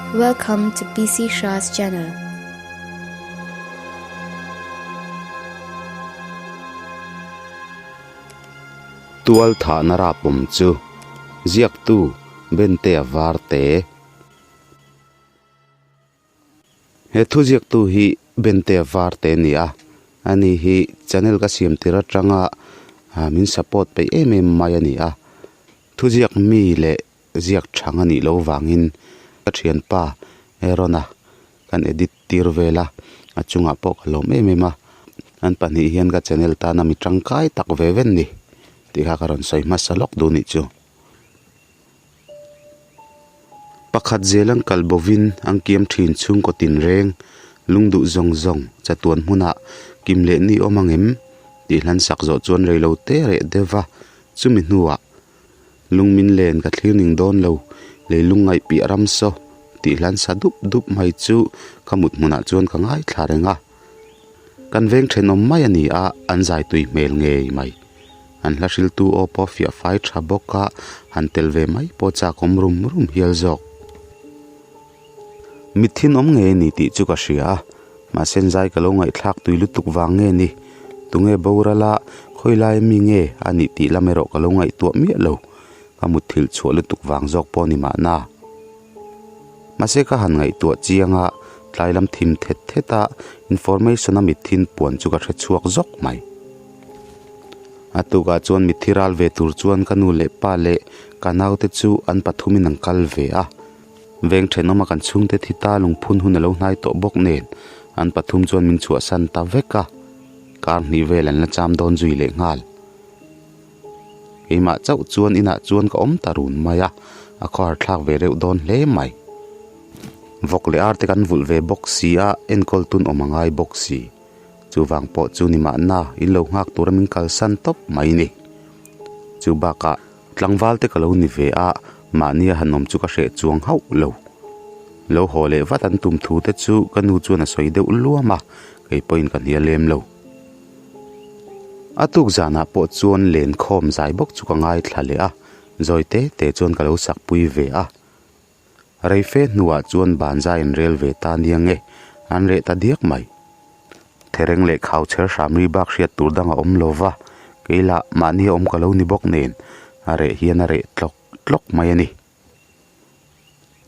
Welcome to PC Shah's channel. Tual thahna rapawm chu ziaktu Bentea Varte. He thu ziaktu hi Bentea Varte a ni a, ani hi channel ka siam tir atanga min support peih em em mai a ni a, thuziak mi leh ziak thang a nih loh vangin ka thianpa Aaron-a kan edit tir vel a, a chungah pawh ka lawm em em a, an pahnih hian ka channel tana mi tangkai tak ve ven ni tih kha ka rawn sawi hmasa lawk duh nih chu. Pakhat zel an kal bovin an kiam thin chhungkaw tinreng lungduh zawng zawng chatuan hmunah kim leh ni awm ang em tih hlan sak zawh chuan reilo te reh deuh va, chumi hnuah Lung min len ka thlir ning dawn lo, leilung ngaih piah ram saw tih hlan sa dup dup mai chu ka mut hmunah chuan ka ngaithla reng a. Kan veng thenawm mai a ni a, an zai tui hmel ngei mai. An hla hriltu aw pawh fiah fai tha bawk a, han tel ve mai pawh chakawm rum rum hial zawk. Mithin awm ngei a ni tih chu ka hria a, mahse zai ka lo ngaihthlak tui lutuk vang nge ni? Tunge boral a, khawi lai ami nge a nih tih lam erawh ka lo ngaihtuah miah lo, ka mutthilh chhuah lutuk vang zawk pawh a ni mahna. Mahse ka han ngaihtuah chiang a, tlai lam thim thet thet a, information a mithin puan chu ka hre chhuak zawk mai. A tukah chuan mitthi ral ve tur chuan ka nu leh pa leh ka naute chu an pathumin an kal ve a. Veng thenawma kan chhungte thi ta lungphun hun a lo hnai tawh bawk nen an pathum chuan min chhuahsan ta vek a, kar hnih vel an la cham dawn zui leh nghal. Keimah chauh chuan inah chuan ka awm ta run mai a, a khawhar thlak ve reuh dawn hle mai. Vawk leh ar te kan vulh ve bawk si a, enkawl tun awm a ngai bawk si. Chuvang pawh chu ni mahna in lo nghak tura min kalsan tawp mai ni. Chu bakah Tlangval te ka lo ni ve a, mahnia han awm chu ka hreh chuang hauh lo. Lo haw leh vat an tum thu te chu ka nu chuan a sawi deuh luam a, kei pawhin ka hnial lem lo. A tuk zanah pawh chuan len khawm zai bawk chu ka ngaithla leh a, zawi te te chuan ka lo sak pui ve a. Rei fe hnuah chuan ban zai an rel ve ta nia nge, an reh ta diak mai. Thereng leh khau chher hram ri bak hriat tur dang a awm lo va, kei lah mahni a awm ka lo ni bawk nen a reh hian a reh tlawk tlawk mai a ni.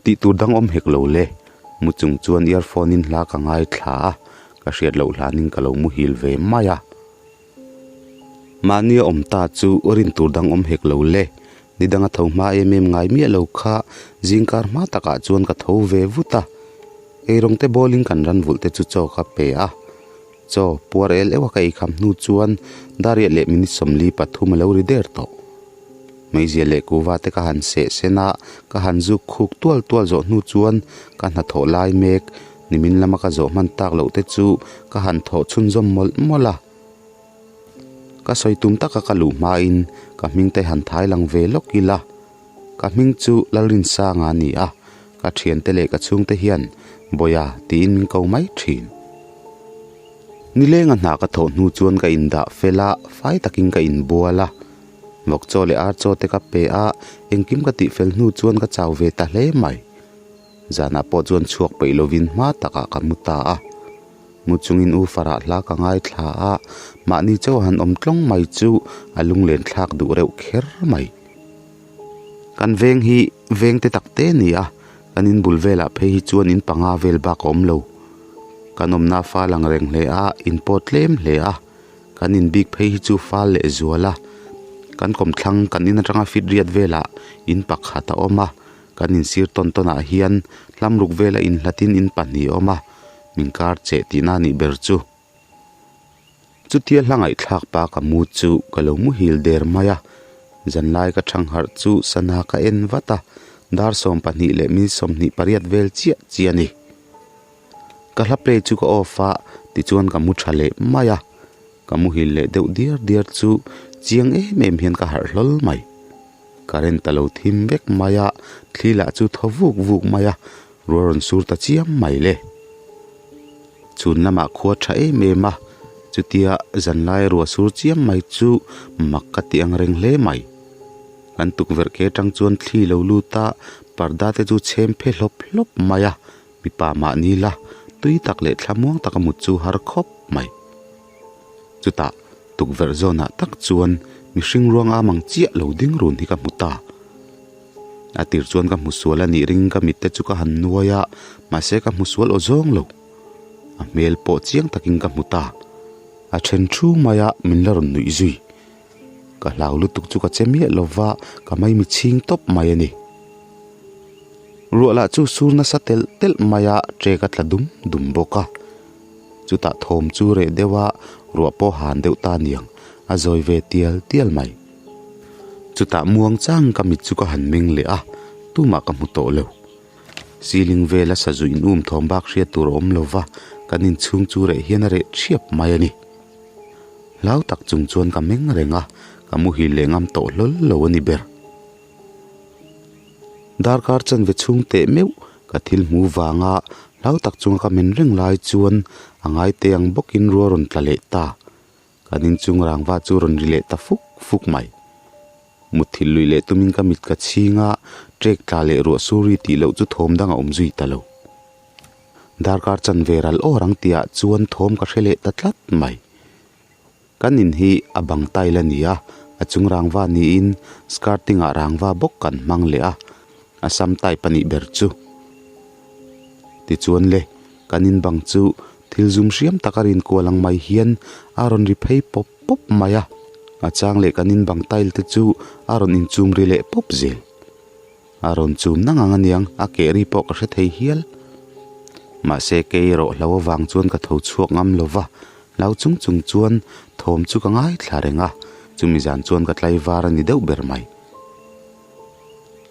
Tih tur dang awm hek lo le, mu chung chuan earphone in hla ka ngaithla a, ka hriat loh hlanin ka lo muhil ve mai a. Mahni a awm ta chu rin tur dang awm hek lo le, ni danga tho hma em em ngai miah lo kha zingkar hma takah chuan ka tho ve vut a, eirawng te bawlin kan ran vulh te chu chaw ka pe a, chaw puar el euh a ka eikham hnu chuan dariah leh minute 43 a lo ri der tawh. Hmeichhia leh kuva te ka han seh sen a, ka han zuk khuk tual tual zawh hnu chuan ka hnathawh lai mek nimin lama ka zawh hman tak loh te chu ka han thawh chhunzawm mawlh mawlh a. Ka sawi tum taka ka luh hmain ka hming te han thai lang ve lawk ila, ka hming chu Lalrinsanga a ni a, ka thiante leh ka chhungte hian Bawia tiin min ko mai thin. Nilenga hna ka thawh hnu chuan ka indah fel a, fai takin ka inbual a. Vawk chaw leh ar chaw te ka pe a, engkim ka tih fel hnu chuan ka chau ve ta hle mai. Zanah pawh chuan chhuak peih lovin hma takah ka mu ta a. Mu chungin u farah hla ka ngaithla a, mahni chaw han awm tlawng mai chu a lunglen thlak duh reuh kher mai. Kan veng hi veng te tak te a ni a, kan in bul velah phei hi chuan in panga vel bak a awm lo. Kan awmna a fal ang reng hle a, in pawh tlem hle a. Kan in bik phei hi chu fal leh zual a, kan kawmthlang kan in atanga fit riat velah in pakhat a awm a, kan in sir tawn tawn ah hian hlamruk vela inhlatin in pahnih a awm a, min kar cheh tihna a nih ber chu. Chutia hla ngaihthlak pa ka mu chu ka lo muhil der mai a, zanlai ka thangharh chu sana ka en vat a, dar 12 leh minute 28 vel chiah chiah a ni. Ka hla play chu ka off a, tichuan ka mu tha leh mai a, ka muhil leh deuh diar diar chu chiang em em hian ka harh hlawl mai. Current a lo thim vek mai a, thli lah chu thaw vuk vuk mai a, ruah rawn sur ta chiam mai le. Chhun lamah khua tha em em a, chutia zanlai ruah sur chiam mai chu mak ka ti ang reng hle mai. Kan tukverh ke atang chuan thli lo lut a, parda te chu chhem phe hlawp hlawp mai a, mipa mahni la tui tak leh thlamuang taka mut chu har khawp mai. Chutah tukverh zawnah tak chuan mihring ruang am ang chiah lo ding run hi ka hmu ta. A tir chuan ka hmu sual a nih ring ka mitte chu ka han nuai a, mahse ka hmu sual aw zawng lo. A hmel pawh chiang takin ka hmu ta. A then thu mai a min la rawn nuih zui. Ka hlau lutuk chu ka che miah lo va, ka maimi chhing tawp mai a ni. Ruah lah chu sur nasa telh telh mai a, ṭek a tla dum dum bawk a. Chutah thawm chu reh deuh a, ruah pawh han deuh ta niang, a zawi ve tial tial mai. Chutah muang chang ka mit chu ka han meng leh a, tumah ka hmu tawh lo. Ceiling vela sazu in um thawm bak hriat tur a awm lo va, kan inchhung chu reh hian a reh ṭhiap mai a ni. Hlau tak chung chuan ka meng reng a, ka muhil leh ngam tawh hlawl lo a ni ber. Darkar chanve chhung teh meuh ka thil hmu vanga hlau tak chunga ka men reng lai chuan a ngai te ang bawkin rua rawn tla leh ta. Kan inchung rangva chu rawn ri leh ta fuk fuk mai. Mutthilh lui leh tumin ka mit ka chhing a, trek tla leh ruah sur ri tih loh chu thawm dang a awm zui ta lo. Darkar chanve ral awr ang tihah chuan thawm ka hre leh ta tlat mai. Kan in hi a bang tile a ni a, a chung rangva niin skirting ah rangva bawk kan hmang leh a, a sam type a nih ber chu. Tichuan le, kan in bang chu thil zum hriam tak a rin kual ang mai hian a rawn ri phei pawp pawp mai a, a chang leh kan in bang tile te chu a rawn inchum ri leh pawp zel. A rawn chum nang ang aniang, a keh ri pawh ka hre thei hial. Mahse kei erawh hlo avang chuan ka tho chhuak ngam lo va, hlau chung chung chuan thawm chu ka ngaithla reng a, chumi zan chuan ka tlaivar a ni deuh ber mai.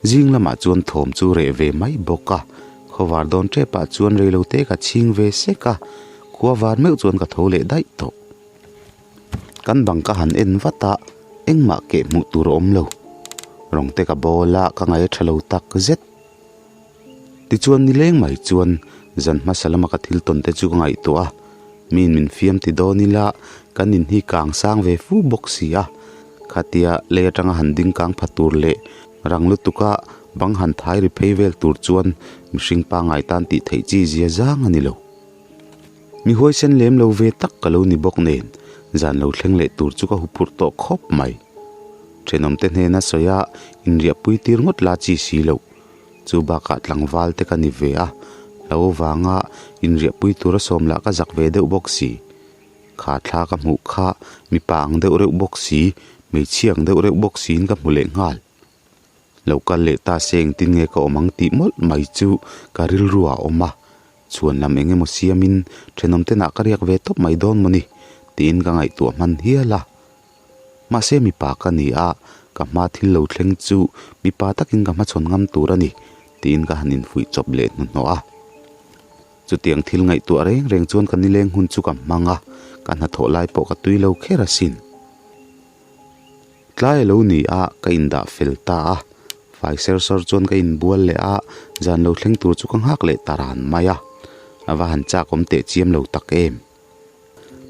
Zing lamah chuan thawm chu reh ve mai bawk a, khawvar dawn tepah chuan reilote ka chhing ve sek a, khua var meuh chuan ka tho leh daih tawh. Kan bang ka han en vat a, engmah keh hmuh tur a awm lo. Rawng te ka bawl a, ka ngaih a tha lo tak zet. Tichuan nileng mai chuan zan hmasa lama ka thil tawn te chu ka ngaihtuah a, miin min fiam ti dawn ila kan in hi kang sang ve fu bawk si a, khatia lei atanga han ding kang pha tur leh rang lutuka bang han thai ri phei vel tur chuan mihring pangngai tan tih theih chi zia zang a ni lo. Mi huaisen lem lo ve tak ka lo ni bawk nen, zan lo thleng leh tur chu ka huphurh tawh khawp mai. Thenawmte hnena sawi a, inriahpui tir ngawt la chi si loh. Chu bakah tlangval te ka ni ve a, hlo vanga inriahpui tura sawm lah ka zak ve deuh bawk si. Kha thla ka hmuh kha mipa ang deuh reuh bawk si, hmeichhia ang deuh reuh bawk siin ka hmu leh nghal. Lo kal leh ta se engtin nge ka awm ang tih mawlh mai chu ka rilru ah a awm a, chhuan lam eng emaw siamin thenawm te nah ka riak ve tawp mai dawn maw ni tiin ka ngaihtuah hman hial a. Mahse mipa ka ni a, ka hma thil lo thleng chu mipa takin ka hmachhawn ngam tur a ni tiin ka han infuih chawp leh hnuhnawh a. Chutiang thil ngaihtuah reng reng chuan ka nileng hun chu ka hmang a, ka hnathawh lai pawh ka tui lo kher asin. Tlai a lo ni a, ka indah fel ta a. Fai ser sawr chuan ka inbual leh a, zan lo thleng tur chu ka nghak leh ta ran mai a. A va han chak awm teh chiam lo tak em.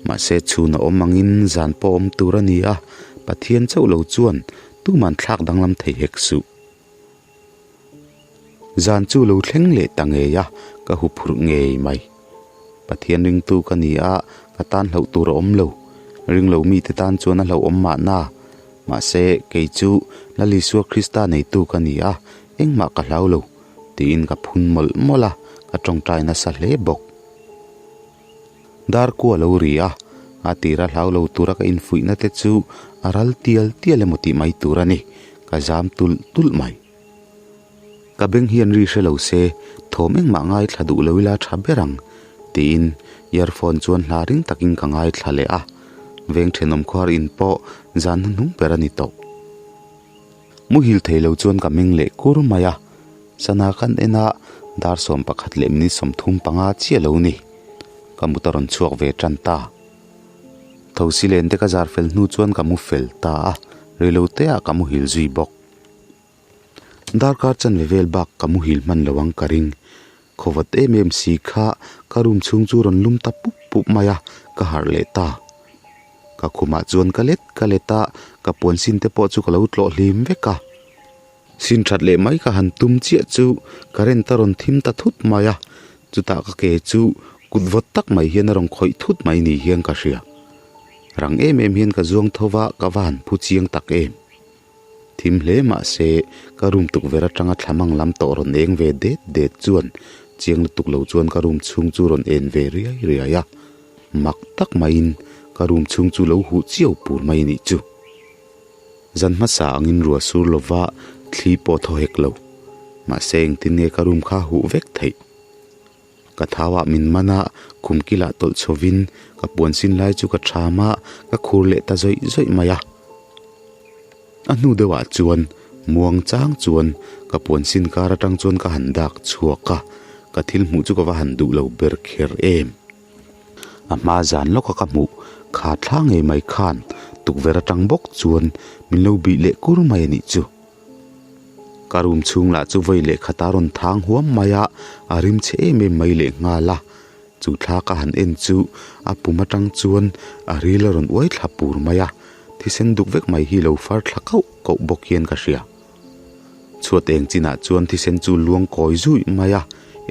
Mahse chhun a awm angin zan pawh awm tur a ni a, Pathian chauh lo chuan tuman thlak danglam thei hek suh. Zan chu lo thleng leh ta ngei a, ka hu phurh ngei mai. Pathian ringtu ka ni a, ka tan hlauh tur a awm lo. Ringlo mite tan chuan a hlauhawm mahna. Mahse, kei chu Lal Isua Krista neitu ka ni a, engmah ka hlau lo, tiin ka phun mawlh mawlh a, ka tawngtai nasa hle bawk. Dar kua lo ri a, a tira hlau lo tura ka infuihna te chu a ral tial tial emaw tih mai tur a ni, ka zam tulh tulh mai. Ka beng hian ri hre lo se, thawm engmah ngaithla duh lo ila tha ber ang, tiin earphone chuan hla ring takin ka ngaithla leh a, veng thenawm khuar in pawh zan hnuhnung ber a ni tawh. Muhil thei lo chuan ka meng leh kur mai a, sana kan en a, dar 11 leh minute 35 chiah lo ni. Ka mut a rawn chhuak ve tan ta. Thosi len te ka zar fel hnu chuan ka mu fel ta a, reilote ah ka muhil zui bawk. Darkar chanve vel bak ka muhil hman lo ang ka ring. Khawvat em em si kha ka room chhung chu rawn lum ta pup pup mai a, ka harh leh ta. Ka khumah chuan ka let ka let a, ka puan sin te pawh chu ka lo tlawh hlim vek a. Sin that leh mai ka han tum chiah chu current a rawn thim ta thut mai a, chutah ka ke chu kut vawt tak mai hian a rawn khawih thut mai ni hian ka hria. Rang em em hian ka zuang tho va, ka va han phu chiang tak em. Thim hle mah se ka room tukverh atanga thlamang lam tawh rawn eng ve det det chuan chiang lutuk lo chuan ka room chhung chu rawn en ve riai riai a, mak tak maiin ka room chhung chu lo huh chiau pur mai a nih chu. Zan hmasa angin ruah sur lova thli pawh thaw hek lo. Mahse engtin nge ka room kha huh vek theih? Ka thauah min man a, khum kilah tawlh chhovin ka puan sin lai chu ka tham a, ka khur leh ta zawih zawih mai a. A hnu deuhah chuan muang chang chuan ka puan sin kar atang chuan ka han dak chhuak a, ka thil hmuh chu ka va han duh lo ber kher em. A hma zan lawka ka hmuh kha thla ngei mai khan tukverh atang bawk chuan min lo bih leh kur mai a nih chu. Ka room chhung lah chu vawi leh khat a rawn thang huam mai a, a rim chhe em em mai leh nghal a. Chu thla ka han en chu a pum atang chuan a ril a rawn uai thla pur mai a, thisen duk vek mai hi lo far thla kauh kauh bawk hian ka hria. Chhuat eng chinah chuan thisen chu luang kawi zuih mai a,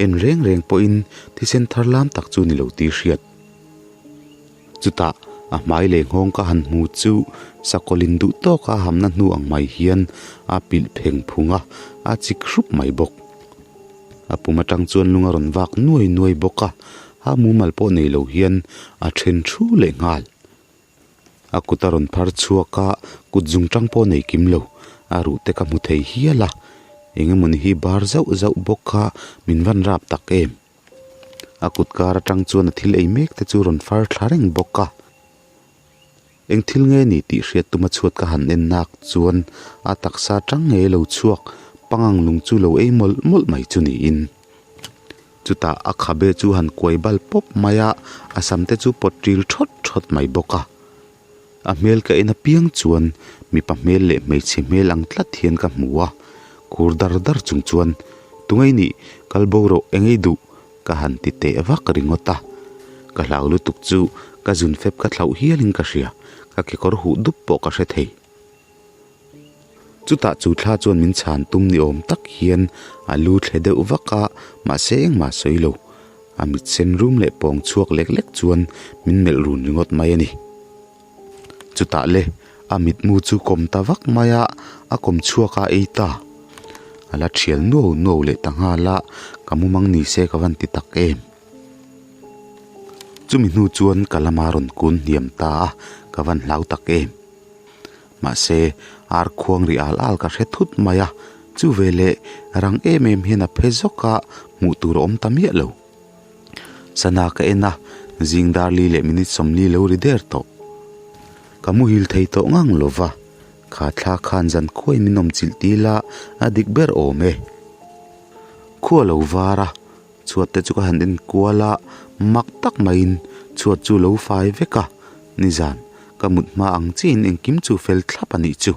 en reng reng pawhin thisen thar lam tak chu ni lo tih hriat. Chutah a hmai leh nghawng ka han hmu chu sakawlin duh tawka hamna hnu ang mai hian a pilh pheng phung a, a chik hrup mai bawk. A pum atang chuan lung a rawn vak nuai nuai bawk a, a mumal pawh nei lo hian a then thu leh nghal. A kut a rawn phar chhuak a, kut zung tang pawh nei kim lo, a ruh te ka hmu thei hial a, eng emawni hi bar zauh zauh bawk kha min van rap tak em. A kut kar atang chuan a thil ei mek te chu rawn far thla reng bawk a. Eng thil nge ni tih hriat tuma chhuat ka han en nak chuan a taksa tang ngei lo chhuak pangang lung chu lo ei mawlh mawlh mai chu niin. Chutah a khabe chu han kuai bal pawp mai a, a sam te chu pawt ṭil ṭhawt ṭhawt mai bawk a. A hmel ka en apiang chuan mipa hmel leh hmeichhe hmel ang tlat hian ka hmu a, khur dar dar chung chuan, Tungei nih, kal bo rawh engei duh? ka han ti teh vak ringawt a. Ka hlau lutuk chu ka zun fep ka thlauh hialin ka hria, ka kekawr huh dup pawh ka hre thei. Chutah chu thla chuan min chhan tum ni awm tak hian a lu thle deuh vak a, mahse engmah sawi lo. A mit sen rum leh pawng chhuak lek lek chuan min melh run ringawt mai a ni. Chutah le, a mitmu chu kawm ta vak mai a, a kawm chhuak a ei ta. A la thial nuau nuau leh ta nghal a, ka mumang ni se ka van ti tak em. Chumi hnu chuan ka lama rawn kun hniam ta a, ka van hlau tak em. Mahse, ar khuang ri al al ka hre thut mai a, chu veleh rang em em hian a phe zawk a, hmuh tur a awm ta miah lo. Sana ka en a, zing dar li leh minute sawmli lo ri der tawh. Ka muhil thei tawh ngang lo va, kha thla khan zan khuai min awm chilh til a, a dik ber awm e. Khua lo var a, chhuat te chu ka han en kual a, mak tak maiin chhuat chu lo fai vek a, nizan ka mut hma ang chiahin engkim chu fel thlap a nih chu.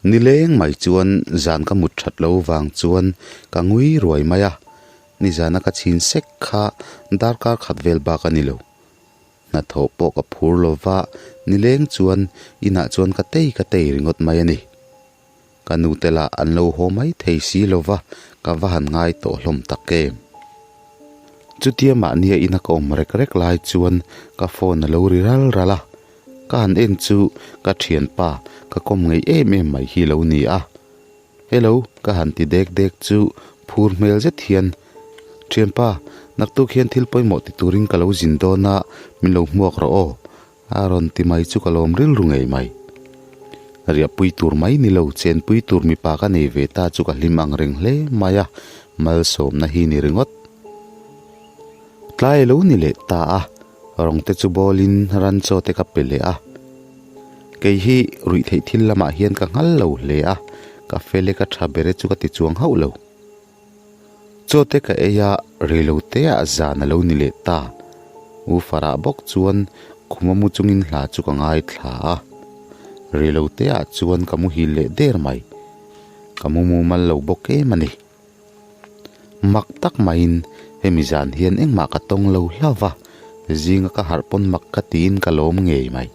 Nileng mai chuan zan ka mut that lo vang chuan ka ngui ruai mai a, nizana ka chhin sek kha darkar khat vel bak a ni lo. Hnathawh pawh ka phur lo va, nileng chuan inah chuan ka tei ka tei ringawt mai a ni. Ka nute lah an lo haw mai thei si lo va, ka va han ngai tawh hlawm tak em. Chutia mahnia ina ka awm rek rek lai chuan ka phone a lo ri ral ral a, ka han en chu ka thianpa ka kawm ngei em em mai hi lo ni a. Hello ka han ti dek dek chu phur hmel zet hian, Thianpa, naktuk hian thil pawimawh ti turin ka lo zin dawn a, min lo hmuak rawh aw. A rawn ti mai chu ka lawm rilru ngei mai. Riahpui tur mai ni lo, chenpui tur mipa ka nei ve ta chu ka hlim ang reng hle mai a, malsawmna hi ni ringawt. Tlai lo ni leh ta a, rawng te chu bawlin ran chaw te ka pe leh a. Kei hi ruih theih thil lamah hian ka nghal lo hle a, ka fel e ka tha ber e chu ka ti chuang hauh lo. Chaw te ka ei a, reilo te ah zan a lo ni leh ta. U Farah bawk chuan khuma mu chungin hla chu ka ngaithla a. Reilo te ah chuan ka muhil leh der mai. Ka mu mumal lo bawk em a ni. Mak tak maiin hemi zan hian engmah ka tawng lo hlauh va, zinga ka harh pawn mak ka tiin ka lawm ngei mai.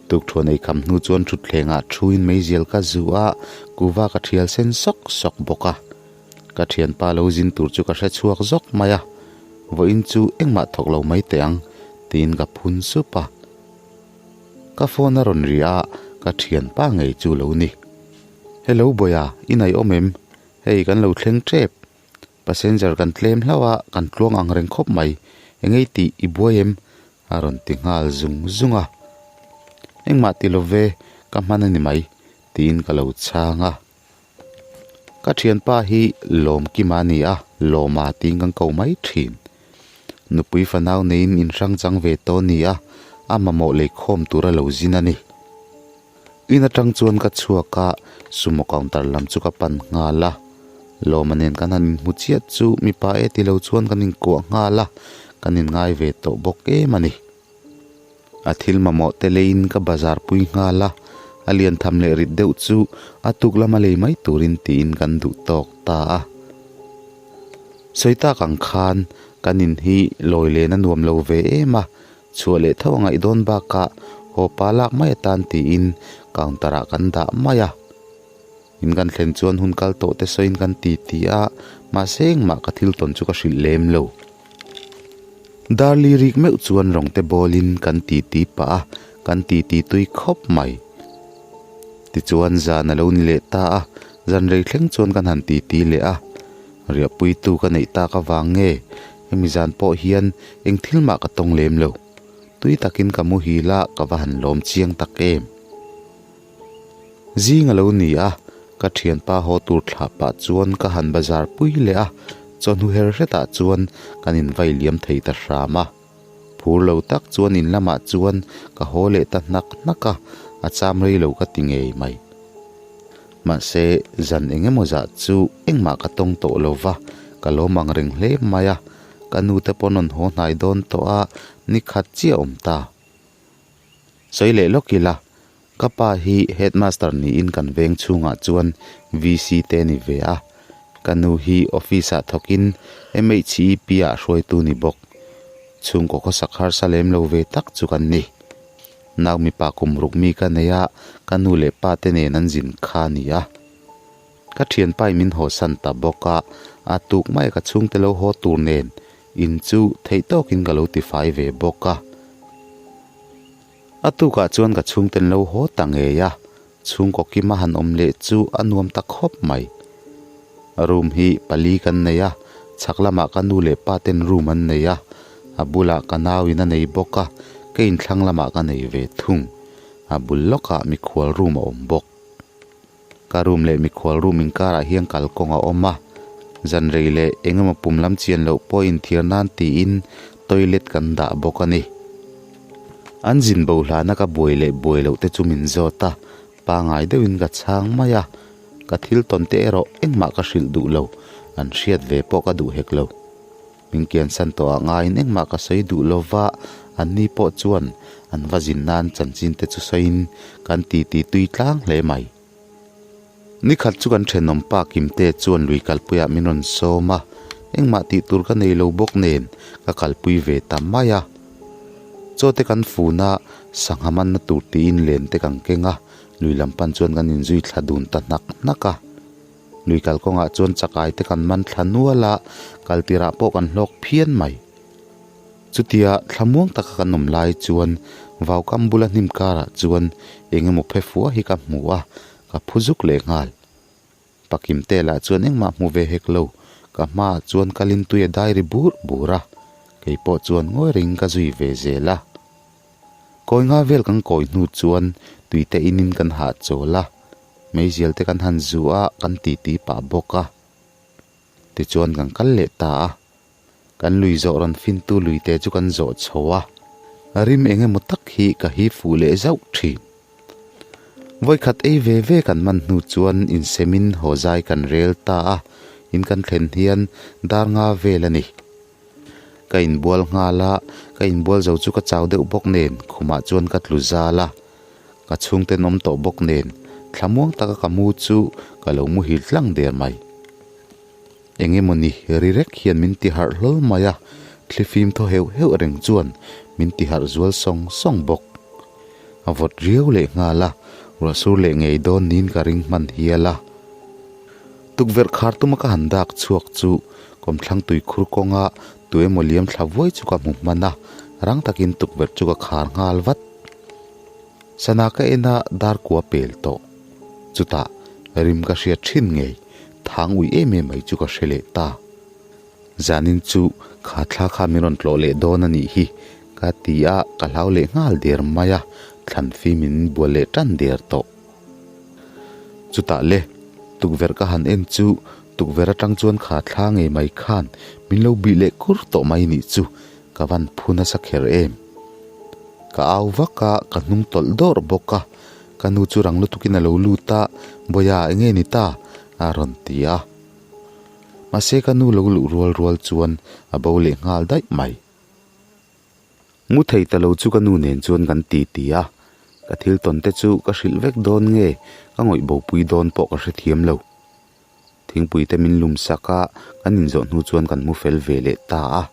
Tukthuan ei kham hnu chuan thutthlengah thuin meizial ka zu a, kuva ka thial sen sawk sawk bawk a. Ka thianpa lo zin tur chu ka hre chhuak zawk mai a, vawiin chu engmah thawk lo mai teh ang tiin ka phun sup a. Ka phone a rawn ri a, ka thianpa ngei chu lo ni. Hello Bawia, i naih awm em? Hei kan lo thleng tep. Passenger kan tlem hlauh a, kan tluang ang reng khawp mai. Engei tih i buai em? A rawn ti nghal zung zung a. Engmah ti lo ve, ka hman a ni mai, tiin ka lo chhang a. Ka thianpa hi Lawmkima a ni a, Lawma tiin kan ko mai thin. Nupui fanau neiin inhrang chang ve tawh a ni a, a mamawh leikhawm tur a lo zin a ni. In atang chuan ka chhuak a, sumo counter lam chu ka pan nghal a. Lawma nen kan han inhmu chiah chu mipa e ti lo chuan kan inkuah nghal a, kan inngai ve tawh bawk em a ni. A thil mamawh te leiin ka bazar pui nghal a, a lian tham leh rit deuh chu a tuk lama lei mai turin tiin kan duh tawk ta a. Sawi tak ang khan kan in hi lawi len a nuam lo ve em a, Chhuah leh tho a ngaih dawn bakah haw pa lak mai atan tiin counter ah kan dah mai a. In kan thlen chuan hun kal tawh te sawiin kan ti ti a, mahse engmah ka thil tawn chu ka hrilh lem lo. Darli rik meuh chuan rawng te bawlin kan ti ti pah a, kan ti ti tui khawp mai. Tichuan zan a lo ni leh ta a, zan rei thleng chuan kan han ti ti leh a. Riahpuitu ka neih tak avang nge Hemi zan pawh hian eng thil mah ka tawng lem lo. Tui takin ka muhil a, ka va han lawm chiang tak em. Zing a lo ni a, ka thianpa haw tur thlah pah chuan ka han bazar pui leh a, chawhnu her hretah chuan kan invai liam thei ta hram a. Phur lo tak chuan in lamah chuan ka haw leh ta hnak hnak a, a cham rei lo ka ti ngei mai. Mahse, zan eng emaw zah chu engmah ka tawng tawh lo va, ka lawm ang reng hle mai a, ka nute pawh an rawn haw hnai dawn tawh a, ni khat chiah a awm ta. Sawi leh lawk ila, ka pa hi headmaster niin kan veng chhungah chuan VC te a ni ve a, ka nu hi office ah thawkin MHEP ah hruaitu ni bawk. Chhungkaw khawsak harsa lem lo ve tak chu kan ni. Nau mipa kum ruk mi ka nei a, ka nu leh pa te nen an zin kha a ni a. Ka thianpa in min hawsan ta bawk a, a tuk mai ka chhungte lo haw tur nen in chu theih tawkin ka lo tifai ve bawk a. A tukah chuan ka chhungten lo haw ta ngei a, chhungkaw kima han awm leh chu a nuam ta khawp mai. Room hi pali kan nei a, chhak lamah ka nu leh pa ten room an nei a, a bulah ka nauin a nei bawk a, ka inthlang lamah ka nei ve thung. A bul lawkah mikhual room a awm bawk. Ka room leh mikhual room inkarah hian kalkawng a awm a, zan rei leh eng emaw pum lam chian loh pawh inthiar nan tiin toilet kan dah bawk a ni. An zin bo hlana ka buai leh buai loh te chu min zawt a, pangai deuhin ka chhang mai a, ka thil tawn te erawh engmah ka hrilh duh lo, an hriat ve pawh ka duh hek lo. Min kiansan tawh ah ngaiin engmah ka sawi duh lo va, anni pawh chuan an va zin nan chanchin te chu sawiin kan titi tui tlang hle mai. Nikhat chu kan thenawm pa Kimte chuan lui kalpuiah min rawn sawm a, engmah tih tur ka nei lo bawk nen ka kalpui ve ta mai a. Chaw te kan fun a, sangha manna tur tiin len te kan keng a, lui lam pan chuan kan inzui thla dun ta hnak hnak a. Lui kalkawngah chuan chakai te kan man thla nual a, kal tirah pawh kan hlawk phian mai. Chutia thlamuang taka kan awm lai chuan vaukam bula hnim karah chuan eng emaw phe fua hi ka hmu a, ka phu zuk leh nghal. Pakim te lah chuan engmah hmu ve hek lo, ka hmaah chuan kalin tui a dai ri bur bur a, kei pawh chuan ngawi reng ka zui ve zel a. Kawi nga vel kan kawi hnu chuan tuite inin kan hahchawl a, Meizial te kan han zu a, kan titi pah bawk a. Tichuan kan kal leh ta a. Kan lui zawh rawn fintu lui te chu kan zawh chho a. Rim eng emaw tak hi ka hi fuh leh zauh thin. Vawikhat ei ve ve kan man hnu chuan insemin haw zai kan rel ta a, in kan thlen hian dar nga vel a ni. Ka inbual nghal a, ka inbual zo chu ka chau deuh bawk nen khumah chuan ka tlu zal a. Ka chhungten awm tawh bawk nen thlamuang taka ka mu chu ka lo muhil tlang der mai. Eng emawni ri rek hian min ti harh hlawl mai a, thlifim thaw heuh heuh reng chuan min ti harh zual sawng sawng bawk. A vawt riau leh nghal a, ruah sur leh ngei dawn niin ka ring hman hial a. Tukverh khar tuma ka han dak chhuak chu kawmthlang tuikhur kawnga tu emaw liam thla vuai chu ka hmu hman a, rang takin tukverh chu ka khar nghal vat. Sana ka en a dar kua pel tawh. Chutah rim ka hriat thin ngei, thang ui em em mai chu ka hre leh ta. Zanin chu kha thla kha min rawn tlawh leh dawn a nih hi ka ti a, ka hlau leh nghal der mai a, thlan fim in bual leh tan der tawh. Chutah le, tukverh ka han en chu tukverh atang chuan kha thla ngei mai khan min lo bih leh kur tawh mai nih chu ka van phu nasa kher em. Ka au vak a, ka hnung tawlh dawrh bawk a, ka nu chu rang lutukin a lo lut a, Bawia enge ni ta? a rawn ti a. Mahse ka nu lo luh rual rual chuan a bo leh nghal daih mai. Mu thei ta lo chu ka nu nen chuan kan ti ti a, ka thil tawn te chu ka hrilh vek dawn nge ka ngawih bo pui dawn pawh ka hrethiam lo. Thingpui te min lum sak a, kan inzawh hnu chuan kan mu fel ve leh ta a.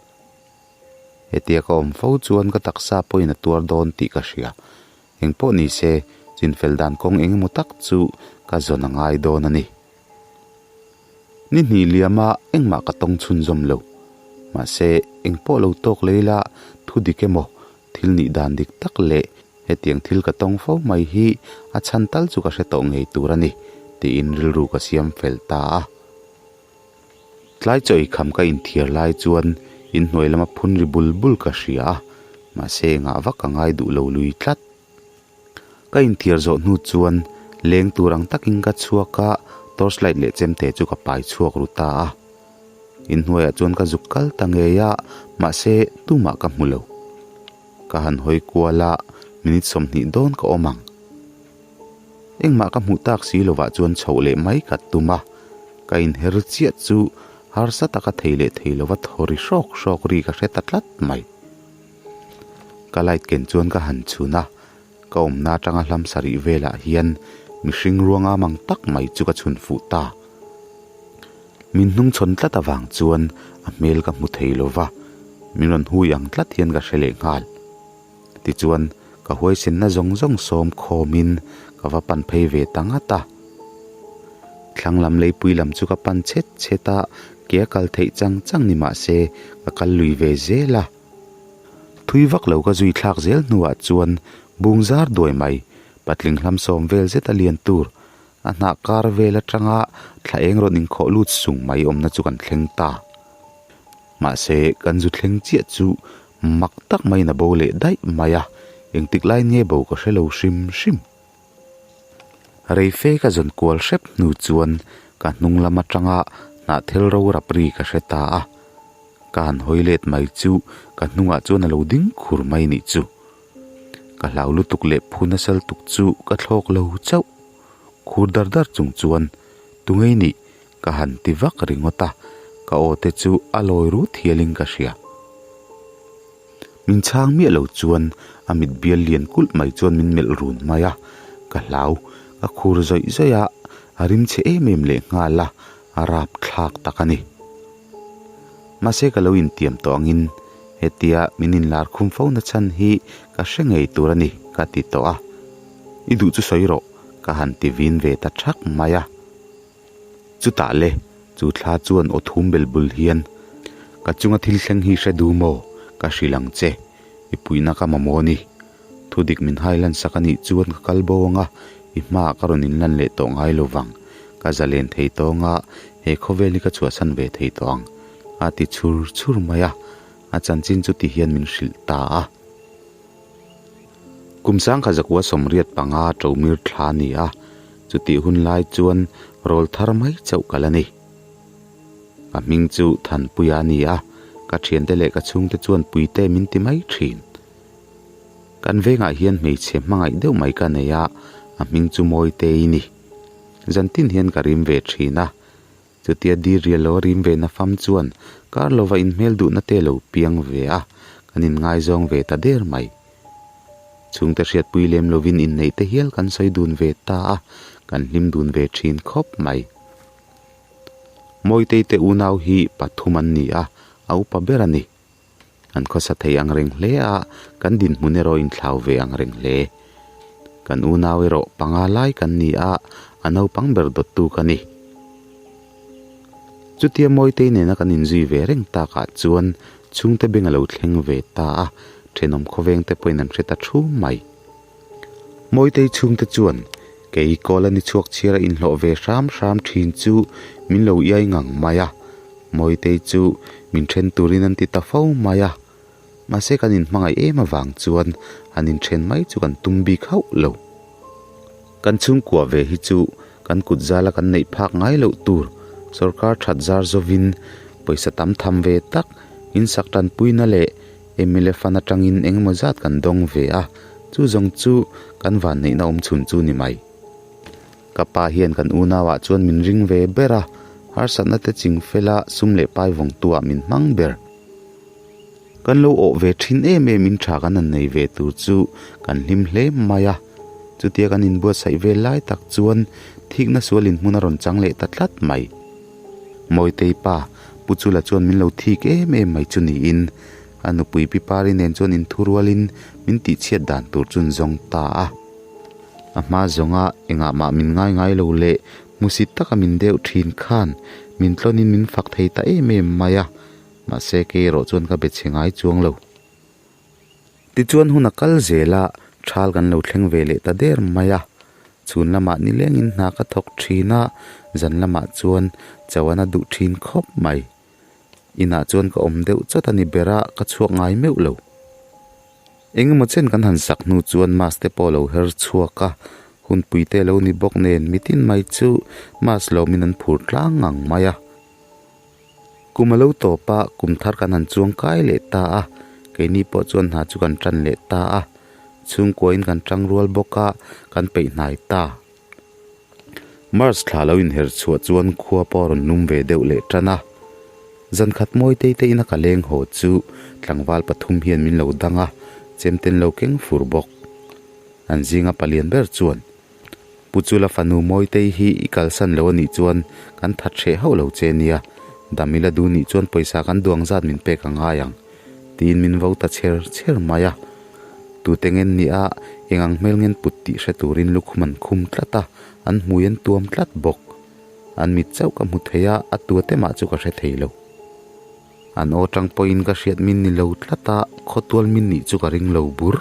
Hetia ka awm fo chuan ka taksa pawhin a tuar dawn tih ka hria. Eng pawh ni se, chinfel dan kawng eng emaw tak chu ka zawn a ngai dawn a ni. Ni hnih liama engmah ka tawng chhunzawm lo. Mahse, eng pawh lo tawk lei la, thu dik emaw, thil nih dan dik tak leh hetiang thil ka tawng fo mai hi a chhan tal chu ka hre tawh ngei tur a ni, tiin rilru ka siam fel ta a. Tlai chaw eikham ka inthiar lai chuan inhnuai lama phun ri bul bul ka hria a, mahse engah vak ka ngai duh lo lui tlat. Ka inthiar zawh hnu chuan leng tur ang takin ka chhuak a, torch light leh chemte chu ka pai chhuak ru ta a. Inhnuaiah chuan ka zuk kal ta ngei a, mahse tumah ka hmu lo. Ka han hawi kual a, minute 20 dawn ka awm ang. Engmah ka hmuh tak si lovah chuan chhoh leh mai ka tum a, ka inher chiah chu harsa taka thei leh thei lova thaw ri hrawk hrawk ri ka hre ta tlat mai. Ka light ken chuan ka han chhun a, ka awmna atanga hlam sarih velah hian mihring ruanga mang tak mai chu ka chhun fuh ta. Min hnung chhawn tlat avang chuan a hmel ka hmu thei lo va, min rawn hui ang tlat hian ka hre leh nghal. Tichuan, ka huaisenna zawng zawng sawm khawmin ka va pan phei ve ta ngat a. Thlang lam leipui lam chu ka pan chhet chhet a, ke a kal theih chang chang ni mah se ka kal lui ve zel a. Thui vak lo ka zui thlak zel hnuah chuan bung zar duai mai, patling hlam sawm vel zet a lian tur, a hnah kar vel atanga thla eng rawn inkhawh lut sung mai awmna chu kan thleng ta. Mahse, kan zu thleng chiah chu mak tak maiin a bo leh daih mai a, engtik laiin nge bo ka hre lo hrim hrim. Reife ka zawn kual hrep hnu chuan ka hnung lam atanga hnahthel ro rap ri ka hre ta a, ka han hawi let mai chu ka hnungah chuan a lo ding khur mai nih chu. Ka hlau lutuk leh phu nasa lutuk chu ka thlawk lo chauh. Khur dar dar chung chuan tungei nih ka han ti vak ringawt a, ka aw te chu a lawi rut hialin ka hria. Min chhang miah lo chuan a mit bial lian kulh mai chuan min melh run mai a, ka hlau, ka khur zawih zawih a, a rim chhe em em leh nghal a, a rap thlak tak a ni. Mahse ka lo intiam tawh angin hetia min inlar khum fo na chhan hi ka hre ngei tur a ni ka ti tawh a, I duh chu sawi rawh ka han ti vin ve ta thak mai a. Chutah le, chu thla chuan aw thum bel bul hian, Ka chunga thil thleng hi hre du maw? Ka hrilh ang che. I puihna ka mamawh ni. Thudik min hai lan sak a nih chuan ka kal bo ang a, i hmaah ka rawn inlan leh tawh ngai lo vang. Ka zalen thei tawng a, he khawvel hi ka chhuahsan ve thei tawh ang, a ti chhur chhur mai a. A chanchin chu ti hian min hrilh ta a. Kum sangkha zakua 85 ṭomir thla a ni a, chutih hun lai chuan rawl thar mai chauh kal a ni. Ka hming chu Thanpuia a ni a, ka thiante leh ka chhungte chuan Puite min ti mai thin. Kan vengah hian hmeichhe hmangaih deuh mai ka nei a, a hming chu Mawitei ni. Zantin hian ka rim ve thin a, Chutia dir rial lo a rim ve na fam chuan kar lova inhmel duhna te lo piang ve a, kan inngaizawng ve ta der mai. Chhungte hriatpui lem lovin inneih te hial kan sawi dun ve ta a, kan hlim dun ve thin khawp mai. Mawitei te unau hi pathum an ni a, a upa ber a ni. An khawsa thei ang reng hle a, kan dinhmun erawh inthlau ve ang reng hle. Kan unau erawh panga lai kan ni a, a naupang ber dawttu ka ni. Chutia Mawitei nena kan inzui ve reng takah chuan chhungte beng a lo thleng ve ta a, thenawm khawvengte pawhin an hre ta thu mai. Mawitei chhungte chuan kei kawl a ni chhuak chhiar a inhlawh ve hram hram thin chu min lo iai ngang mai a, Mawitei chu min then turin an ti ta fo mai a. Mahse kan inhmangaih em avang chuan han inthen mai chu kan tum bik hauh lo. Kan chhungkua ve hi chu kan kut zala kan neih phak ngai loh tur sorkar that zar zawin pawisa tam tham ve tak insak tanpuina leh mla fund atangin engemaw zat kan dawng ve a, chu zawng chu kan vanneihna awm chhun chu ni mai. Ka pa hian kan unauah chuan min ring ve ber a, harsatna te ching fela sum leh pai vawngtuah min hmang ber. Kan lo awh ve thin em em in tha kan han nei ve tur chu kan hlim hle mai a, chutia kan inbuatsaih vel lai tak chuan thikna sual in hmun a rawn chang leh ta tlat mai. Mawitei pa, Pu Chula chuan min lo thik em em mai chu niin a nupui Pi Pari nen chuan inthurualin min tihchhiat dan tur chu an zawng ta a. A hma zawnga engah mah min ngai ngai lo leh hmusit taka min deuh thin khan min tlawnin min fak thei ta em em mai a. Mahse kei erawh chuan ka be chhe ngai chuang lo. Tichuan hun a kal zel a, thal kan lo thleng ve leh ta der mai a. Chhun lamah nilengin hna ka thawk thin a, zan lamah chuan chawana duh thin khawp mai. Inah chuan ka awm deuh chawt a ni ber a, ka chhuak ngai meuh lo. Engemaw chen kan han sak hnu chuan mask te pawh a lo her chhuak a, hunpui te a lo ni bawk nen mitin mai chu mask lawmin an phur tlang ngang mai a. Kum a lo tawp a, kum thar kan han chuang kai leh ta a, keini pawh chuan hna chu kan tan leh ta a, chhungkuain kan tang rual bawk a, kan peih hnai ta. March thla lo inher chhuah chuan khua pawh a rawn lum ve deuh leh tan a, zan khat mawi tei te ina ka leng haw chu tlangval pathum hian min lo dang a, chemten lo keng fur bawk. An zinga palian ber chuan. Pu Chula fanu Mawitei hi i kalsan lo anih chuan kan that hreh hauh lo che nia, dam ila duh nih chuan pawisa kan duang zat min pek a ngai ang, tiin min vo ta chher chher mai a. Tute ngen ni a, eng ang hmel ngen put tih hre turin lukhum an khum tlat a, an hmui an tuam tlat bawk. An mit chauh ka hmu thei a, a tua te mah chu ka hre thei lo. An aw tang pawhin ka hriat min ni lo tlat a, khawtual min nih chu ka ring lo bur.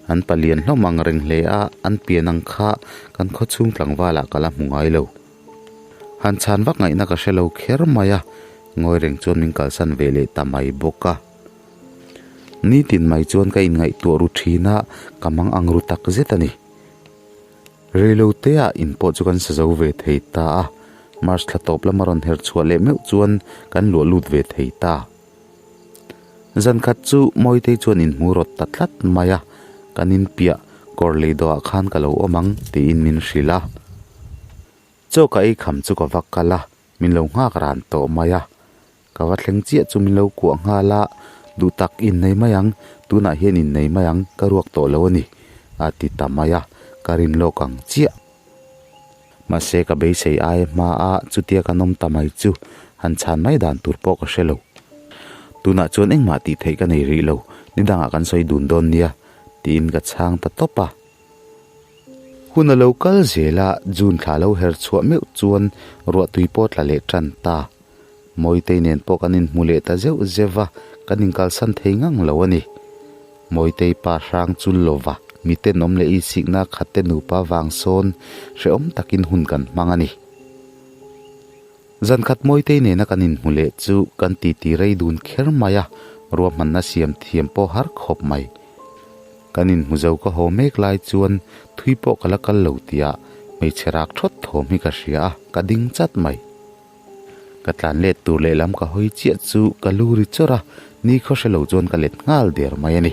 An palian hlawm ang reng hle a, an pian ang kha kan khawchhung tlangvalah ka la hmu ngai lo. Han chhan vak ngaihna ka hre lo kher mai a, ngawi reng chuan min kalsan ve leh ta mai bawk a. Nitin mai chuan ka inngaihtuah ru thin a, ka mang ang ru tak zet a ni. Reiloteah in pawh chu kan sa zo ve thei ta a, March thla tawp lama rawn her chhuah leh meuh chuan kan luah lut ve thei ta. Zan khat chu Mawitei chuan inhmu rawt ta tlat mai a, kan inpiah kawr lei dawhah khan ka lo awm ang tiin min hrilh a. Chaw ka ei kham chu ka va kal a, min lo nghak ran tawh mai a. Ka va thleng chiah chu min lo kuah nghal a, duh tak innei mai ang, tunah hian innei mai ang, ka ruak tawh lo a ni, a ti ta mai a, ka rin lawk ang chiah. Mahse ka beisei ai hma a, chutia kan awm ta mai chu han chhan mai dan tur pawh ka hre lo. Tunah chuan engmah tih theih ka nei rih lo, nidangah kan sawi dun dawn nia, tiin ka chhang ta tawp a. Hun a lo kal zel a, June thla lo her chhuah meuh chuan ruahtui pawh tla leh tan ta. Mawitei nen pawh kan inhmu leh ta zeuh zeuh a, kan inkalsan thei ngang lo a ni. Mawitei pa hrang chul lova miten awm leh isikna khat te nupa vang sawn hrehawm takin hun kan hmang a ni. Zan khat Mawitei nena kan inhmu leh chu kan titi rei dun kher mai a, ruahmanna siam thiam pawh har khawp mai. Kan inhmu zo ka haw mek lai chuan thui pawh ka la kal lo tia hmeichhe rak thawt thawm hi ka hria a, ka ding chat mai. Ka tlan let tur lehlam ka hawi chiah chu ka lu ri chawrh a, ni khaw hre lo chuan ka let nghal der mai a ni.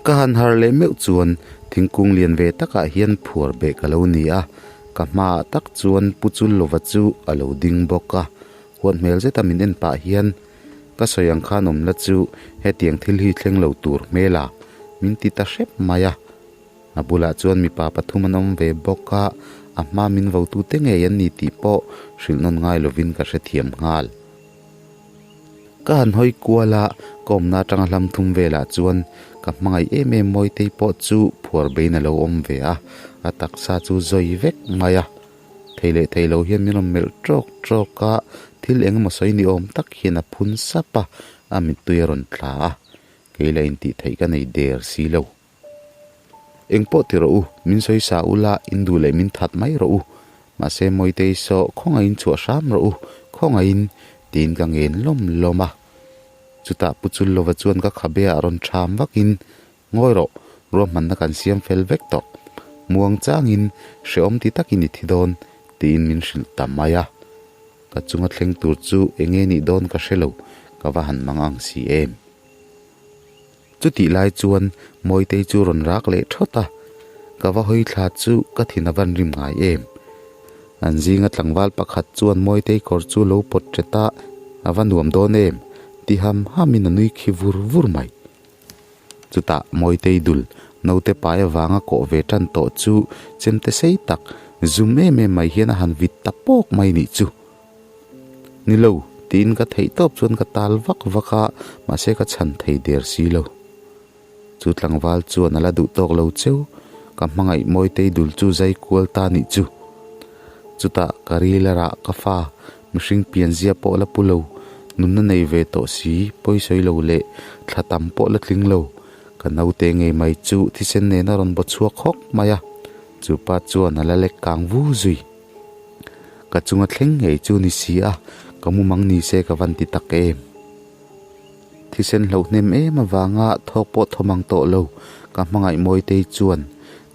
Ka han harh leh meuh chuan thingkung lian ve takah hian phuar beh ka lo ni a, ka hmaah tak chuan Pu Chullova chu a lo ding bawk a, huat hmel zeta min en pah hian ka sawi ang khan awm la chu hetiang thil hi thleng lo tur hmel a, min ti ta hrep mai a. A bulah chuan mipa pathum an awm ve bawk a, a hma min votute ngei an ni tih pawh hrilh nawn ngai lovin ka hrethiam nghal. Ka han hawi kual a, ka awmna atanga hlam thum velah chuan ka hmangaih em em Mawitei pawh chu phuar beiin a lo awm ve a, a taksa chu zawi vek mai a. Thei leh thei lo hian min rawn melh tawk tawk a, thil eng emaw sawi ni awm tak hian a phun sap a, a mittui a rawn tla a, kei la intih theih ka nei der si lo. Eng pawh ti rawh u, min sawi sa ula, in duh leh min that mai rawh u. Mahse Mawitei saw khawngaihin chhuah hram rawh u, khawngaihin, tiin ka ngen lawm lawm a. Chutah Pu Chullova chuan ka khabe ah rawn ṭham vakin, Ngawi rawh, ruahmanna kan siam fel vek tawh. Muang changin hrehawm ti takin i thi dawn, tiin min hrilh ta mai a. Ka chunga thleng tur chu eng nge nih dawn ka hre lo, ka va han mang ang si em. Chutih lai chuan Mawitei chu rawn rak leh thawt a, ka va hawi thla chu ka thin a van rim ngai em. An zinga tlangval pakhat chuan Mawitei kawr chu lo pawt ṭet a, a va nuam dawn em, ti ham hamin a nui khi vur vur mai. Chutah Mawitei dul naute pai avanga kawh ve tan tawh chu chemte sei tak zum em em mai hian a han vit ta pawk mai nih chu. Ni lo, tiin ka theih tawp chuan ka tal vak vak a, mahse ka chhan thei der si lo. Chu tlangval chuan a la duh tawk lo cheu, ka hmangaih Mawitei dul chu zai kual ta nih chu. Chutah ka ril a rah ka fa, mihring pianzia pawh la pu lo, nunna nei ve tawh si, pawisawi lo leh thla tam pawh la tling lo, ka naute ngei mai chu thisen nen a rawn baw chhuak hawk mai a, chu pa chuan a la lek kang vu zui. Ka chunga thleng ngei chu ni si a, ka mumang ni se ka van ti tak em. Thisen hloh hnem em avanga thawk pawh thawm ang tawh lo, ka hmangaih Mawitei chuan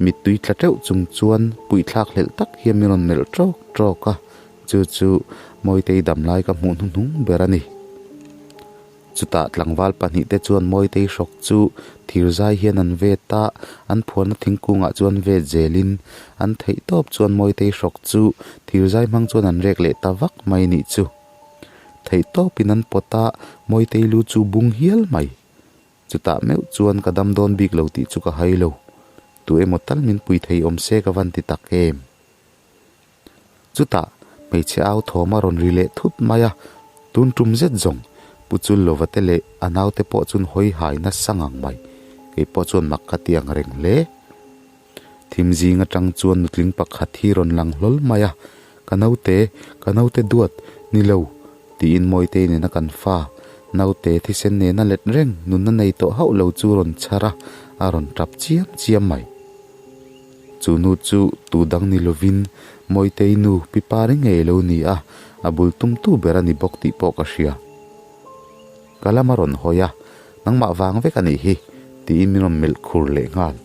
mittui tla teuh chung chuan puihthlak hlelh tak hian min rawn melh tawk tawk a, chu chu Mawitei damlai ka hmuh hnuhnung ber a ni. Chutah tlangval pahnihte chuan Mawitei hrawk chu thirzai hian an vet a, an phuarna thingkungah chuan vet zelin an theih tawp chuan Mawitei hrawk chu thirzai hmang chuan an rek leh ta vak mai nih chu. Theih tawpin an pawt a, Mawitei lu chu bung hial mai. Chutah meuh chuan ka dam dawn bik lo tih chu ka hai lo. Tu emaw tal min pui thei awm se ka van ti tak em? Chutah hmeichhe au thawm a rawn ri leh thut mai a, tun tum zet zawng Pu Chullova te leh a naute pawh chun hawi hai nasa ngang mai. Kei pawh chuan mak ka ti ang reng hle. Thim zing atang chuan nutling pakhat hi rawn lang hlawl mai a, Ka naute, ka naute duat, ni lo, tiin Mawitei nena kan fa, naute thisen nena let reng nunna nei tawh hauh lo chu rawn chhar a, a rawn tap chiam chiam mai. Chu nu chu tu dang ni lovin Mawitei nu pi pari ngei lo ni a, a bul tumtu ber a ni bawk tih pawh ka hria. Ka lam a rawn hawi a, nangmah vang vek a nih hi, tiin min rawn melh khur leh nghal.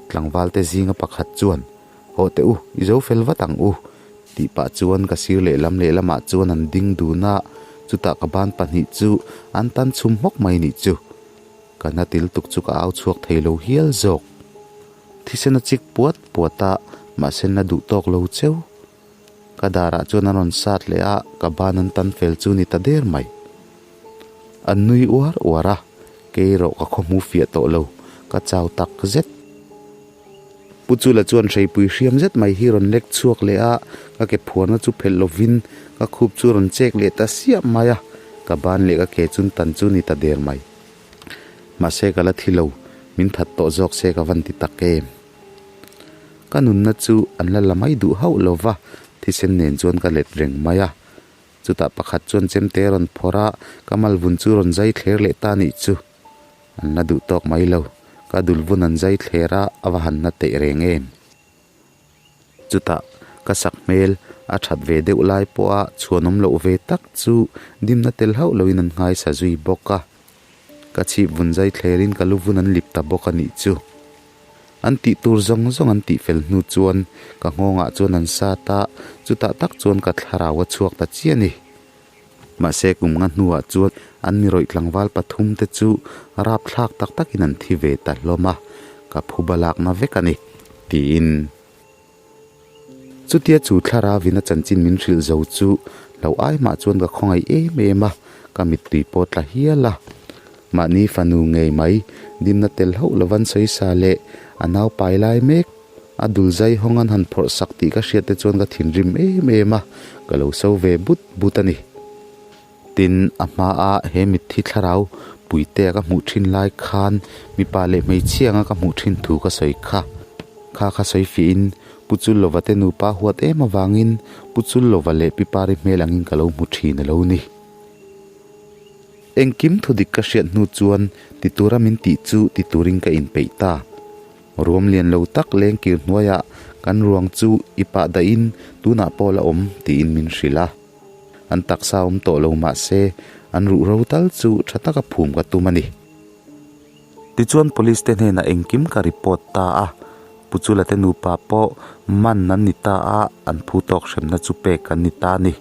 Tlangval te zinga pakhat chuan, Haw teh u, i zo fel vat ang u, tih pah chuan ka sir lehlam lehlamah chuan an ding dun a, chutah ka ban pahnih chu an tan chhum hmawk mai nih chu. Ka na til tuk chu ka au chhuak thei lo hial zawk. Thisen a chik puat puat a, mahse na duh tawk lo cheu. Ka darah chuan an rawn sat leh a, ka ban an tan fel chu ni ta der mai. An nui uar uar a, kei erawh ka khawhmu fiah tawh lo, ka chau tak zet. Pu Chula chuan hreipui hriam zet mai hi rawn lek chhuak leh a, ka ke phuarna chu phelh lovin ka khup chu rawn chek leh ta siap mai a, ka ban leh ka ke chun tan chu ni ta der mai. Mahse ka la thi lo, min that tawh zawk se ka van ti tak em. Ka nunna chu an la la mai duh hauh lo va, thisen nen chuan ka let reng mai a. Chutah pakhat chuan chemte a rawn phawrh a, ka malvun chu rawn zai thler leh ta nih chu. An la duh tawk mai lo, ka dulvun an zai thler a, a va han na teh reng em. Chutah ka sak hmel a that ve deuh lai pawha chhuanawm loh ve tak chu dimna tel hauh loin an nghaisa zui bawk a. Ka chhip vun zai thlerin ka lu vun an lip ta bawk a nih chu. An tih tur zawng zawng an tih fel hnu chuan ka nghawngah chuan an sat a, chutah tak chuan ka thlarau a chhuak ta chiah a ni. Mahse kum nga hnuah chuan an mi rawih tlangval pathum te chu rapthlak tak takin an thi ve ta hlawm a, ka phu balakna vek a ni, tiin. Chutia chu thlarauin a chanchin min hrilh zo chu lo ai mah chuan ka khawngaih em em a, ka mittui pawh tla hial a. Mahni fanu ngei mai dimna tel hauh lovan sawisa leh a nau pai lai mek a dul zai hawng an han phawrh sak tih ka hriat te chuan ka thinrim em em a, ka lo so ve but but a ni. Tin, a hmaa he mitthi thlarau puitea ka hmuh thin lai khan mipa leh hmeichhia anga ka hmuh thin thu ka sawi kha. Kha kha sawi fiahin Pu Chullova te nupa huat em avangin Pu Chullova leh Pi Pari hmel angin ka lo hmu thin a lo ni. Engkim thu dik ka hriat hnu chuan ti tura min tih chu ti turin ka inpeih ta. Ruam lian lo tak leng kir hnuaiah kan ruang chu i pah dahin tunah pawh la awm tiin min hrilh a. An taksa awm tawh lo mah se an ruhro tal chu tha taka phum ka tum a ni. Tichuan police te hnenah engkim ka report ta a, Puchula te nupa pawh man an ni ta a, an phu tawk hremna chu pek an ni ta a ni.